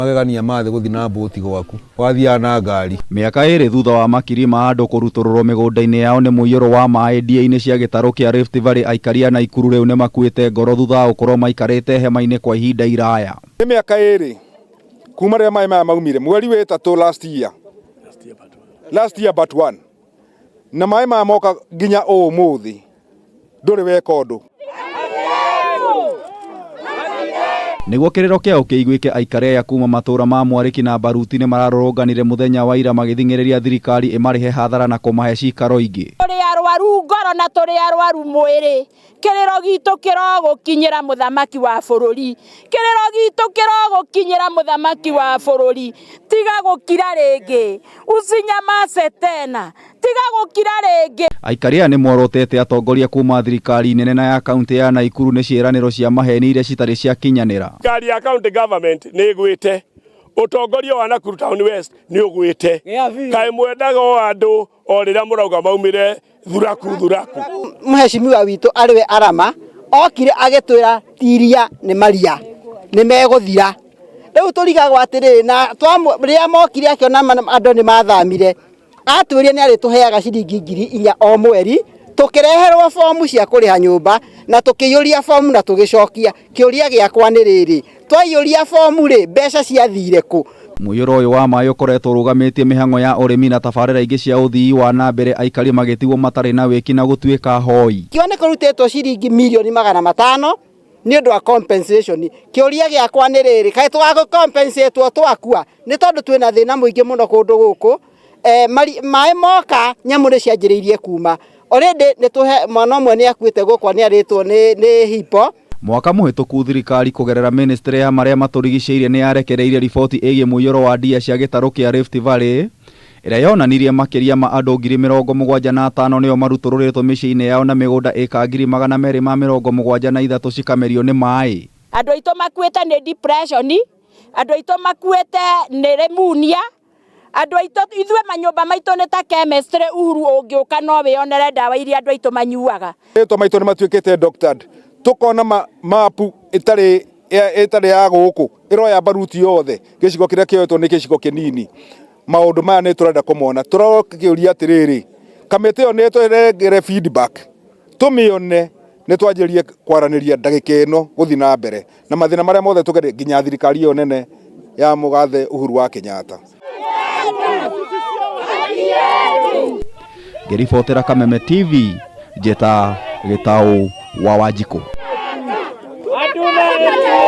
Magegania ma thĩ gũthiĩ na mbũti gwaku wathiaga na ngari. Mĩaka ĩrĩ thutha wa makiri ma andũ kũrutũrũrwo mĩgũnda-inĩ yao nĩ mũiyũro wa maĩ ndia-inĩ cia gĩtarũ kĩa Rift Valley aikari a Naikuru rĩu nĩmakuĩte ngoro thutha wa gũkorwo maikarĩte hema-inĩ kwa ihinda iraya. Nĩ mĩaka ĩrĩ kuma rĩrĩa maĩ maya maumire mweri wa ĩtatũ last year, last year but one, na maĩ maya moka nginya ũmũthĩ ndũrĩ weka ũndũ. Nĩguo kĩrĩro kĩao kĩiguĩke aikari aya kuma matũra ma Mwarĩki na Mbaruti nĩ mararũrũnganire mũthenya wa ira magĩthing'ĩrĩria thirikari ĩmarĩhe hathara na kũmahe cikaro ingĩ. Tũrĩ arwaru ngoro na tũrĩ arwaru mwĩrĩ, kĩrĩro gitũ kĩrogũkinyĩra mũthamaki wa bũrũri, kĩrĩro gitũ kĩrogũkinyĩra mũthamaki wa bũrũri, tiga gũkira rĩngĩ, usinyamaze tena, tiga gũkira rĩngĩ. Aikari aya nĩ morotete atongoria kuma thirikari nene na ya kaunti ya Naikuru nĩ ciĩranĩro cia maheni iria citarĩ ciakinyanĩra. Thirikari ya county government nĩ ĩgwĩte, ũtongoria wa Nakuru Town West nĩ ũgwĩte, kaĩ mwendaga o andũ o rĩrĩa mũrauga maumire thuraku thuraku. Mheshimiwa witũ arĩwe Arama okire agĩtwĩra tiria nĩ maria nĩ megũthira. Rĩu tũrigagwo atĩrĩrĩ, na rĩrĩa mokire akĩona andũ nĩ mathamire, atwĩrire nĩ arĩtũheaga ciringi 4,000 o mweri, tũkĩreherwo bomu cia kũrĩha nyũmba na tũkĩiyũria bomu na tũgĩcokia. Kĩũria gĩakwa nĩ rĩrĩ, twaiyũria bomu rĩ, mbeca ciathire kũ? Mũiyũro ũyũ wa maĩ ũkoretwo ũrũgamĩtie mĩhang'o ya ũrĩmi na tabarĩra ingĩ cia ũthii wa na mbere aikari magĩtigwo matarĩ na wĩki na gũtuĩka hoi. Kĩo nĩ kũrutĩtwo ciringi mirioni 500 nĩ ũndũ wa compensation. Kĩũria gĩakwa nĩ rĩrĩ, kaĩ tũgagũ compensate twakua? Nĩ tondũ twĩna thĩna mũingĩ mũno kũndũ gũkũ. Maĩ moka nyamũ nĩ cianjĩrĩirie kuma. Already nĩ tũhe mwana ũmwe nĩ akuĩte gũkũ nĩ arĩtwo nĩ hippo. Mwaka mũhĩtũku thirikari kũgerera ministry ya marĩa matũrigicĩirie nĩ yarekereirie riboti ĩgiĩ mũiyũro wa ndia cia gĩtarũ kĩa Rift Valley ĩrĩa yonanirie makĩria ma andũ 75,000 nĩo marutũrũrĩtwo mĩciĩ-inĩ yao na mĩgũnda ĩka 273,000 cikamerio nĩ maĩ. Andũ aitũ makuĩte nĩ depression, andũ aitũ makuĩte nĩ pneumonia, andũ aitũ ithuĩ manyũmba maitũ nĩ ta chemistry. Uhuru ũngĩũka no wĩonere ndawa iria andũ aitũ manyuaga. Rĩtwa maitũ nĩ matuĩkĩte doctored, tukona mapu ĩtarĩ ya gũkũ ĩroya Mbaruti yothe, gĩcigo kĩrĩa kĩoetwo nĩ gĩcigo kĩnini. Maũndũ maya nĩ tũrenda kũmona, tũrakĩũria atĩrĩrĩ, kamĩtĩ ĩyo nĩ ĩtũrengere feedback tũmĩone, nĩ twanjĩrĩrie kwaranĩria ndagĩka ĩno gũthiĩ na mbere na mathĩna marĩa mothe tũgerie nginya thirikari ĩyo nene ya mũgathe Uhuru wa Kenyatta. Ngĩribotera Kameme TV, Njĩta Gĩtaũ wa Wanjikũ.